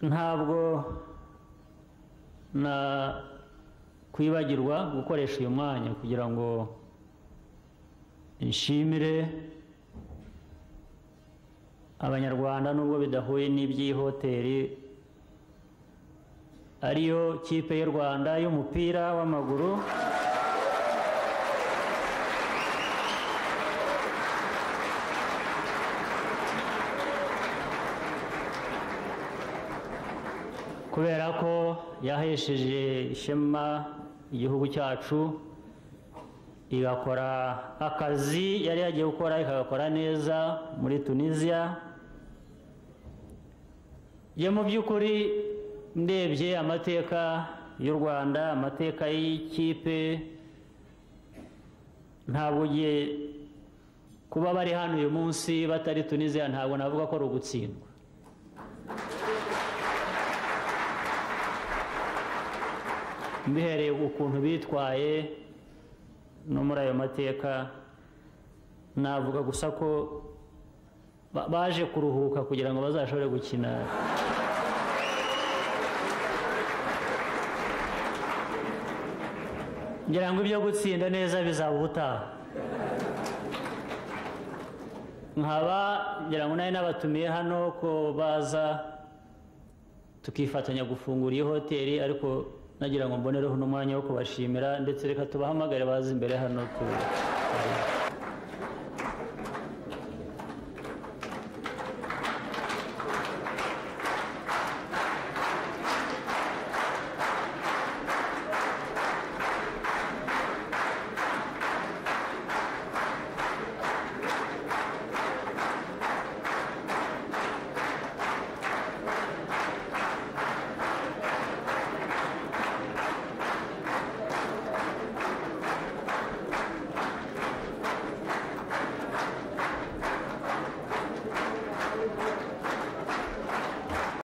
Ntabwo na kwibagirwa gukoresha uyu mwanya kugira ngo nshimire Abanyarwanda, nubwo bidahuye n'iby'iyi hoteli, ariyo kipe y'u Rwanda y'umupira w'amaguru. Kubera ko yahesheje ishema igihugu cyacu, igakora akazi yari yagiye gukora ikagakora neza muri Tunisia. Ye mu by'ukuri ndebye amateka y'u Rwanda, amateka y'ikipe, ntabwo ugiye kuba bari hano uyu munsi batari Tunisia, ntabwo navuga ko ari ugutsindwa. Mbihereye ukuntu bitwaye no muri ayo mateka, navuga gusa ko baje kuruhuka kugira ngo bazashobore gukina. Ngira ngo ibyo gutsinda neza bizaba ubutaha. Nkaba ngira ngo nari nabatumiye hano ko baza tukifatanya gufungura iyi hoteli, ariko nagira ngo mbonereho n'umwanya wo kubashimira, ndetse reka tubahamagare baze imbere hano tu.